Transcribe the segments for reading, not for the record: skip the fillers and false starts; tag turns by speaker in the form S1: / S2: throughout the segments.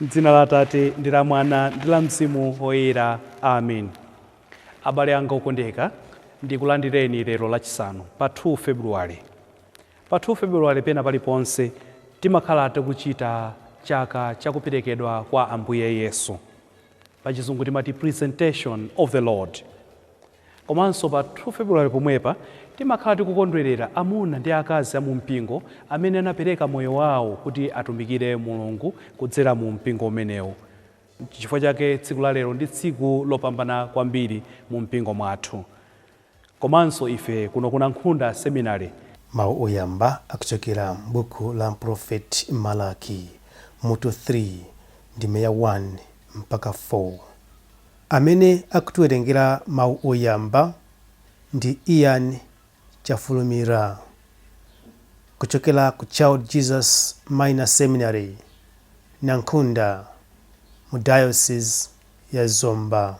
S1: M'dzina la Atate ndi la Mwana ndi la Mzimu Woyera. Amen. Abale anga okondeka, ndikulandireni lero Lachisanu pa 2 February. Pa 2 February pena paliponse timakhala tikuchita chaka chakuperekedwa kwa Ambuye Yesu. Pa chizungu timati Presentation of the Lord. Komanso pa 2 February pomwepa timakhala tikukondwerera amuna ndi akazi a mu mpingo amene anapereka moyo wawo kuti atumikire Mulungu kudzera mu mpingo umenewu. Chifukwa chake tsiku la lero ndi tsiku lopambana kwambiri mu mpingo mwathu. Komanso ife kuno ku Nankhunda Seminary.
S2: Mawu oyamba akuchokera m'buku la mprofeti Malaki, mutu 3, ndime ya 1 mpaka 4. Amene akutiwerengera mawu oyamba ndi Ian Chafulumira kuchokera ku Child Jesus Minor Seminary, Nankhunda, mu Diocese ya Zomba.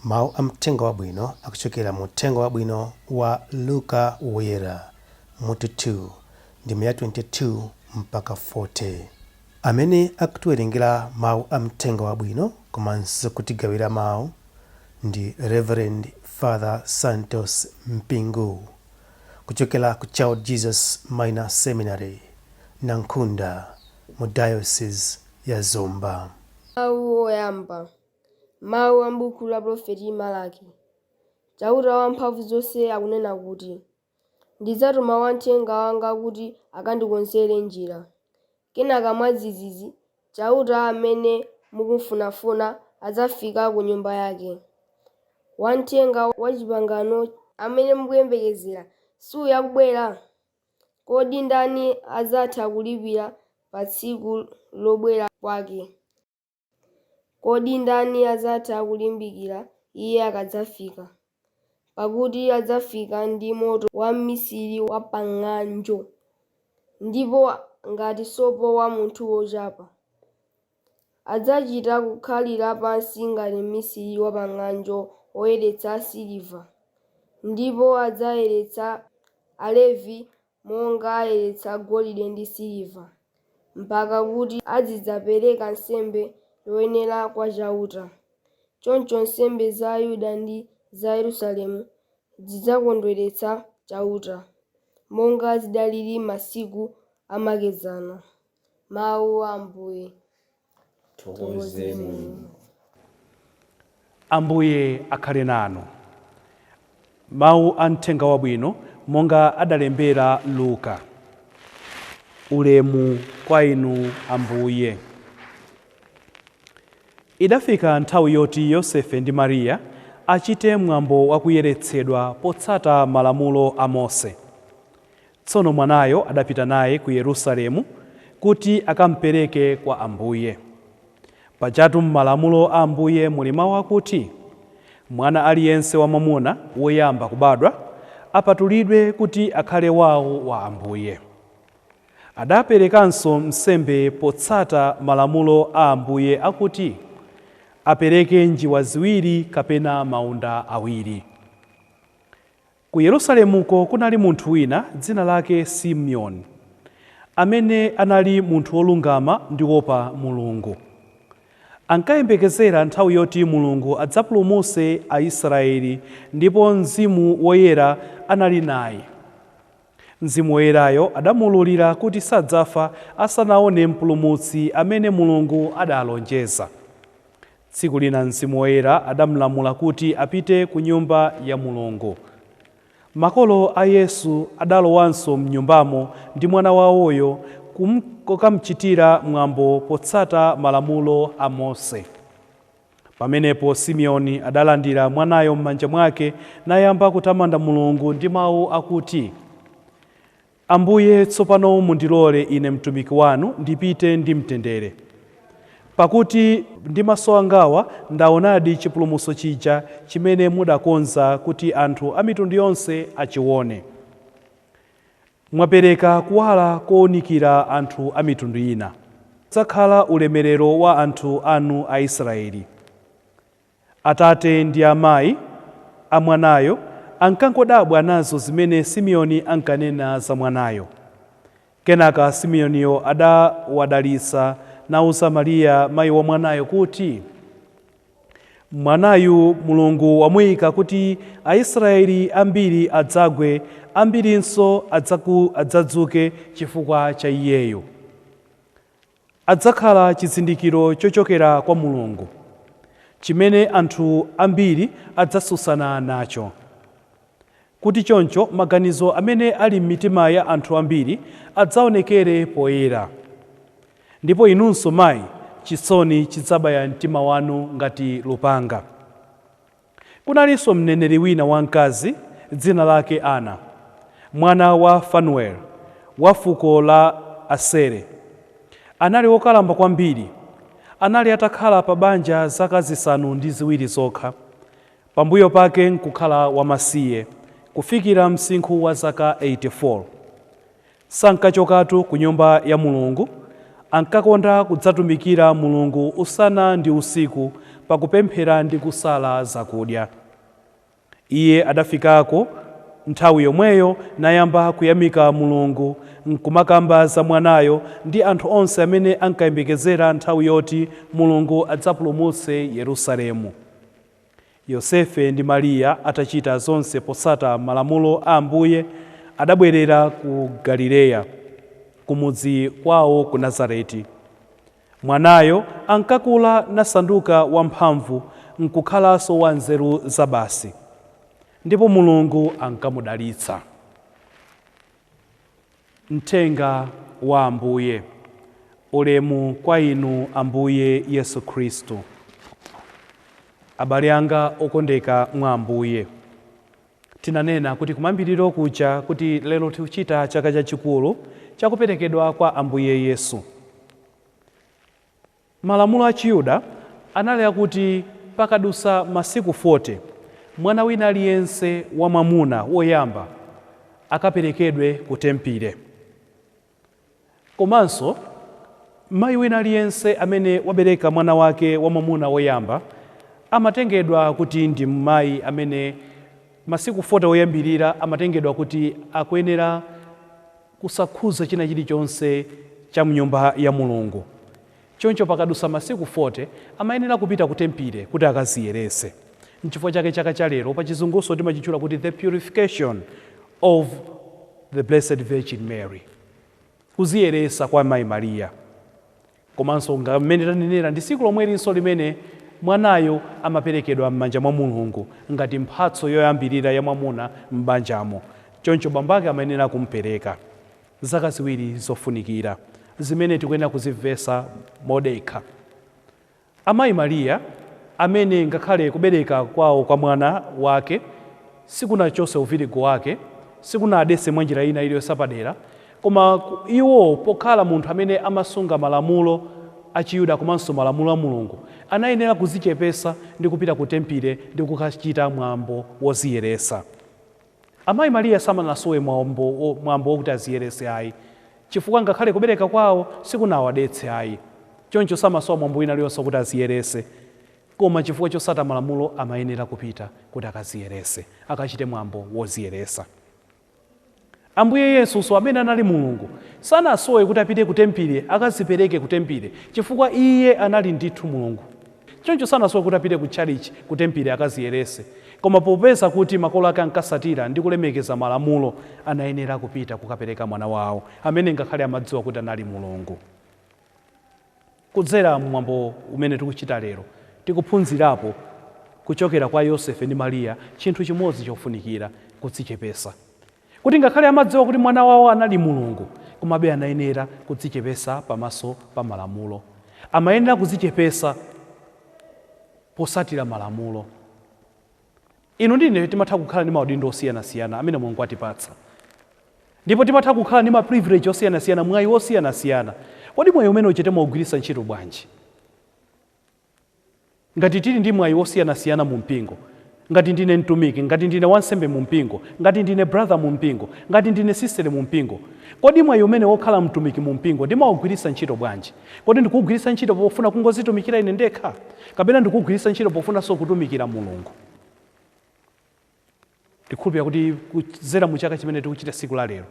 S2: Mawu a Mthenga Wabwino akuchokera mu Uthenga Wabwino wa Luka Woyera, mutu 2, ndime ya 22 mpaka 40. Amene akutiwerengera mawu a Mthenga Wabwino komanso kutigawira mawu ndi Rev. Father Santos Mpingu kuchokera ku Child Jesus Minor Seminary, Nankhunda, mu Diocese ya Zomba.
S3: Mawu oyamba, Mawu a m'buku la Pulofeti Malaki. Chauta Wamphamvuzonse akunena kuti, Ndidzatuma wamthenga wanga kuti akandikonzere njira. Kenaka mwadzidzidzi, Chauta amene mukumfunafuna adzafika ku nyumba yake. Wamthenga wachipangano amene mukuyembekezera, si uyu akubwera? Kodi ndani adzatha kulipira pa tsiku lobwera kwake? Kodi ndani adzatha kulimbikira iye akadzafika? Pakuti adzafika ndi moto wa mmisiri wa pang'anjo, ndipo ngati sopo wa munthu wochapa. Adzachita kukhalira pansi ngati mmisiri wa pang'anjo woyeretsa siliva, ndipo adzayeretsa Alevi monga ayeretsa golide ndi siliva, mpaka kuti azidzapereka nsembe yoyenera kwa Chauta. Choncho nsembe za Yuda ndi za Yerusalemu zidzakondweretsa Chauta, monga zidaliri masiku amakedzana. Mau a Ambuye.
S4: Tithokoze Mulungu.
S1: Ambuye akhale nanu. Mawu a Mthenga Wabwino monga adalembera Luka. Ulemu kwa inu Ambuye. Idafika nthawi yoti Yosefe ndi Mariya achite mwambo wa kuyeretsedwa potsata malamulo a Mose. Tsono mwanayo adapita naye ku Yerusalemu kuti akampereke kwa Ambuye. Pajatu m'malamulo a Ambuye muli mau akuti, Mwana aliyense wamwamuna woyamba kubadwa apatulidwe kuti akhale wao wa Ambuye. Adaperekanso nsembe potsata malamulo a Ambuye akuti, apereke njiwa ziwiri kapena maunda awiri. Ku Yerusalemuko kunali munthu wina dzina lake Simeoni, amene anali munthu wolungama ndi woopa Mulungu. Ankayembekezera nthawi yoti Mulungu adzapulumutse Aisraeli ndipo Mzimu Woyera anali naye. Mzimu Woyerayo adamuululira kuti sadzafa asanaone Mpulumutsi amene Mulungu adaalonjeza. Tsiku lina Mzimu Woyera adamlamula kuti apite ku Nyumba ya Mulungu. Makolo a Yesu adalowanso m'nyumbamo ndi mwana waoyo kukamchitira mwambo potsata malamulo a Mose. Pamenepo Simeoni adalandira mwanayo m'manja mwake nayamba kutamanda Mulungu ndi mau akuti, Ambuye, tsopano mundilole ine mtumiki wanu ndipite ndi mtendere, pakuti ndi maso angawa ndaonadi chipulumutso chija chimene mudakonza kuti anthu a mitundu yonse achione. Mwapereka kuwala kounikira anthu a mitundu ina. Udzakhala ulemerero wa anthu anu Aisraeli. Atate ndi amayi a mwanayo ankangodabwa nazo zimene Simeoni ankanena za mwanayo. Kenaka Simeoniyo adawadalitsa nawuza Mariya mayi wa mwanayo kuti, mwanayu Mulungu wamuyika kuti Aisraeli ambiri adzagwe, ambirinso adzadzuke chifukwa cha iyeyo. Adzakhala chizindikiro chochokera kwa Mulungu, chimene anthu ambiri adzasusana nacho, kuti choncho maganizo amene ali m'mitima ya anthu ambiri adzaonekere poyera. Ndipo inunso mayi, chisoni chidzabaya mtima wanu ngati lupanga. Kunalinso mneneri wina wamkazi, dzina lake Ana, mwana wa Fanueli, wa fuko la Asere. Anali wokalamba kwambiri. Anali atakhala pa banja zaka 7 zokha, pambuyo pake nkukhala wamasiye kufikira msinkhu wa zaka 84. Sankachokatu ku nyumba ya Mulungu, ankakonda kudzatumikira Mulungu usana ndi usiku pakupemphera ndi kusala zakudya. Iye adafikako nthawi yomweyo nayamba kuyamika Mulungu nkumakamba za mwanayo ndi anthu onse amene ankayembekezera nthawi yoti Mulungu adzapulumutse Yerusalemu. Yosefe ndi Mariya atachita zonse posata malamulo a Ambuye, adabwerera ku Galileya, kumudzi kwawo ku Nazareti. Mwanayo ankakula nasanduka wamphamvu nkukhalanso wa nzeru zabasi, ndipo Mulungu ankamudalitsa. Mthenga wa Ambuye. Ulemu kwa inu Ambuye Yesu Khristu. Abale anga okondeka mwa Ambuye, tinanena kuti kumayambiriro kuja kuti lero tikuchita chaka chachikulu chakuperekedwa kwa Ambuye Yesu. Malamulo a Chiyuda anali akuti pakadusa masiku 40 mwana wina aliyense wamwamuna woyamba akaperekedwe ku tempile. Komanso mayi wina aliyense amene wabereka mwana wake wamwamuna woyamba amatengedwa kuti ndi mayi amene masiku 40 oyambirira amatengedwa kuti akuyenera kusakhuza china chilichonse cha mnyumba ya Mulungu. Choncho pakadusa masiku 40 amayenera kupita ku tempile kuti akaziyerese. Nchifukwa chake chaka cha lero pa chizunguso timachitchula kuti the purification of the Blessed Virgin Mary, kuziyeresa kwa Mayi Mariya. Komanso mmene tanenera, ndi tsiku lomwelinso limene mwanayo amaperekedwa m'manja mwa Mulungu ngati mphatso yoyambirira ya mwamuna m'banjamo. Choncho bambo ake amayenera kumpereka. Zaka ziwiri zofunikira zimene tikuyenera kuzimvesa modekha. Amayi Mariya amene ngakhale kubereka kwawo kwa mwana wake sikunachose uvirigo wake, sikunadese mwa njira ina iliyonse padera, koma iwo pokhala munthu amene amasunga malamulo a Chiyuda komanso malamulo a Mulungu, anayenera kuzichepesa ndi kupita ku tempile ndi kukachita mwambo woziyeresa. Amayi Mariya samanasowe mwambo wokuti aziyerese ayi, chifukwa ngakhale kubereka kwawo sikunawadetse ayi. Choncho samasowa mwambo wina uliwonse kuti aziyerese, koma chifukwa chosata malamulo amayenera kupita kuti akaziyerese, akachite mwambo woziyeresa. Ambuye Yesunso amene anali Mulungu sanasowe kuti apite ku tempile akazipereke ku tempile, chifukwa iye anali ndithu Mulungu. Choncho sanasowe kuti apite ku tchalitchi ku tempile akaziyerese, koma popeza kuti makolo ake ankasatira ndi kulemekeza malamulo, anayenera kupita kukapereka mwana wawo amene ngakhale amadziwa kuti anali Mulungu. Kudzera mwambo umene tikuchita lero, tikuphunzirapo kuchokera kwa Yosefe ndi Mariya chinthu chimodzi chofunikira: kudzichepesa. Kuti ngakhale amadziwa kuti mwana wawo anali Mulungu, komabe anayenera kudzichepesa pamaso pa malamulo. Amayenera kudzichepesa posatira malamulo. Inu ndi ine timatha kukhala ndi maudindo osiyanasiyana amene Mulungu atipatsa, ndipo timatha kukhala ndi ma privilege osiyanasiyana, mwayi osiyanasiyana. Kodi mwayi umene uja timaugwiritsa ntchito bwanji? Ngati tili ndi mwayi wosiyanasiyana mu mpingo, Ngati ndine mtumiki, ngati ndine wansembe mu mpingo, ngati ndine brother mu mpingo, ngati ndine sister mu mpingo, kodi mwayi umene wokhala mtumiki mu mpingo ndimawugwiritsa ntchito bwanji? Kodi ndikuwugwiritsa ntchito pofuna kungozitumikira ine ndekha, kapena ndikuwugwiritsa ntchito pofunanso kutumikira Mulungu? Ndikhulupirira kuti kudzera mu chaka chimene tikuchita siku la lero,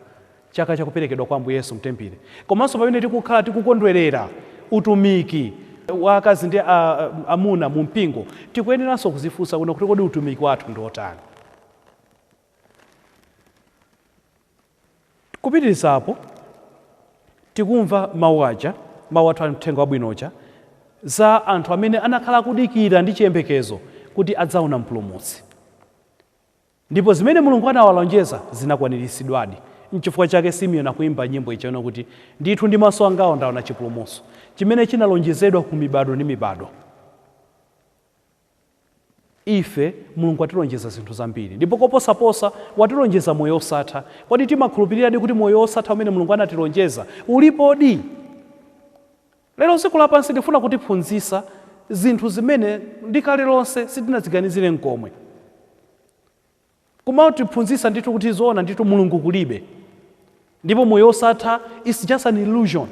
S1: chaka chakuperekedwa kwa Ambuye Yesu mtempere, komanso pamene tikukhala tikukondwerera utumiki wa akazi ndi amuna mu mpingo, tikuyeneranso kuzifunsa kuno kuti kodi utumiki wathu ndi otani? Kupitirizapo, tikumva mawu aja, mawu athu a mthenga wabwinoja, za anthu amene anakhala akudikira ndi chiyembekezo kuti adzaona mpulumutsi, ndipo zimene Mulungu anawalonjeza zinakwaniritsidwadi. Nchifukwa chake Simeoni akuimba nyimbo ichano kuti ndithu ndi maso angawo ndaona chipulumutso chimene chinalonjezedwa ku mibado ndi mibado. Ife Mulungu watilonjeza zinthu zambiri, ndipo koposaposa watilonjeza moyo osatha. Kodi timakhulupiriradi kuti moyo osatha umene Mulungu anatilonjeza ulipodi? Lero dziko lapansi lifuna kutiphunzitsa zinthu zimene ndi kale lonse sitinaziganizire nkomwe, kumatiphunzitsa ndithu kuti zoona ndithu Mulungu kulibe, ndipo moyo osatha is just an illusion.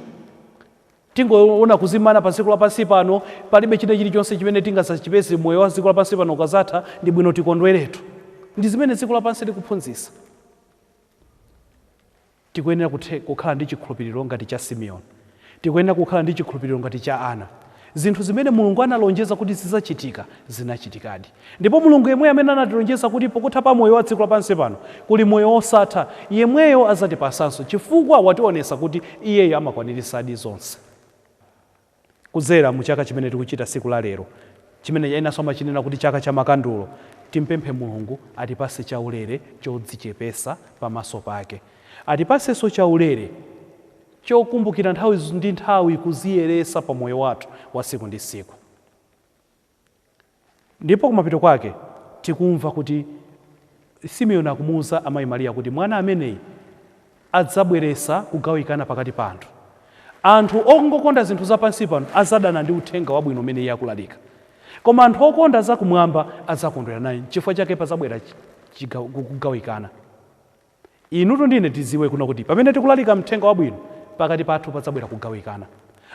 S1: Tingoona kuzimana pa dziko lapansi pano, palibe china chilichonse chimene tingadzachipeze. Moyo wa dziko lapansi pano ukadzatha, ndi bwino tikondweretu. Ndi zimene dziko lapansi likuphunzitsa. Tikuyenera kukhala ndi chikhulupiriro ngati cha Simeoni, tikuyenera kukhala ndi chikhulupiriro ngati cha Ana. Zinthu zimene Mulungu analonjeza kuti zidzachitika zinachitikadi, ndipo Mulungu yemweyo amene anatilonjeza kuti pokutha pa moyo wa dziko lapansi pano kuli moyo wosatha, yemweyo adzatipasanso, chifukwa wationetsa kuti iyeyo amakwanirisadi zonse. Kudzera mu chaka chimene tikuchita siku la lero, chimene enanso amachinena kuti chaka cha makandulo, timpemphe Mulungu atipase chaulere chodzichepesa pamaso pake, atipasenso chaulere chokumbukira nthawi ndi nthawi kuziyeresa pa moyo wathu wa siku ndi siku. Ndipo kumapeto kwake tikumva kuti Simeoni akumuwuza amayi Mariya kuti mwana ameneyi adzabweresa kugawikana pakati pa anthu. Anthu ongokonda zinthu zapansi pano azadana ndi uthenga wabwino umene iye akulalika, koma anthu okonda zakumwamba adzakondwera naye. Chifukwa chake pazabwera kugawikana. Inutu ndine tiziwe kuno kuti pamene tikulalika mthenga wabwino, pakati pathu padzabwera kugawikana.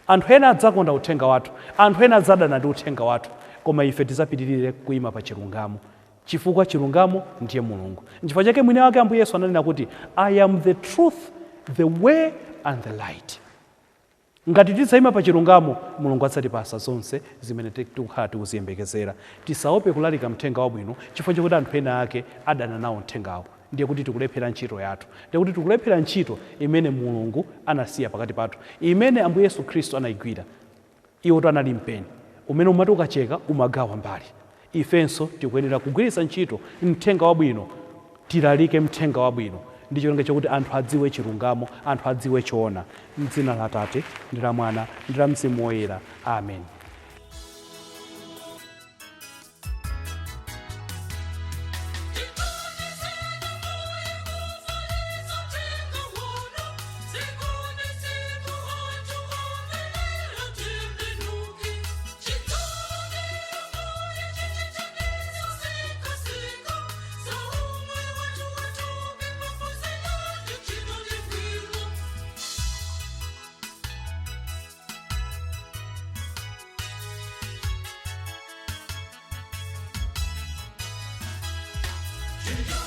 S1: Anthu ena adzakonda uthenga wathu, anthu ena adzadana ndi uthenga wathu, koma ife tidzapitirire kuyima pa chilungamo, chifukwa chilungamo ndiye Mulungu. Nchifukwa chake mwini wake Ambuye Yesu ananena kuti I am the truth, the way and the light. Ngati tidzayima pa chilungamo, Mulungu adzatipasa zonse zimene tikukhala tikuziyembekezera. Tisaope kulalika mthenga wabwino chifukwa chakuti anthu ena ake adana nawo mthengawo. Ndiye kuti tikulephera ntchito yathu, ndiye kuti tikulephera ntchito imene Mulungu anasiya pakati pathu, imene Ambuye Yesu Khristu anayigwira. Iwo anali mpeni umene umati ukacheka umagawa mbali. Ifenso tikuyenera kugwiritsa ntchito mthenga wabwino, tilalike mthenga wabwino ndi cholinga chakuti anthu adziwe chilungamo, anthu adziwe choona. M'dzina la Tate ndi la Mwana ndi la Mzimu Woyera, amen.
S5: Change.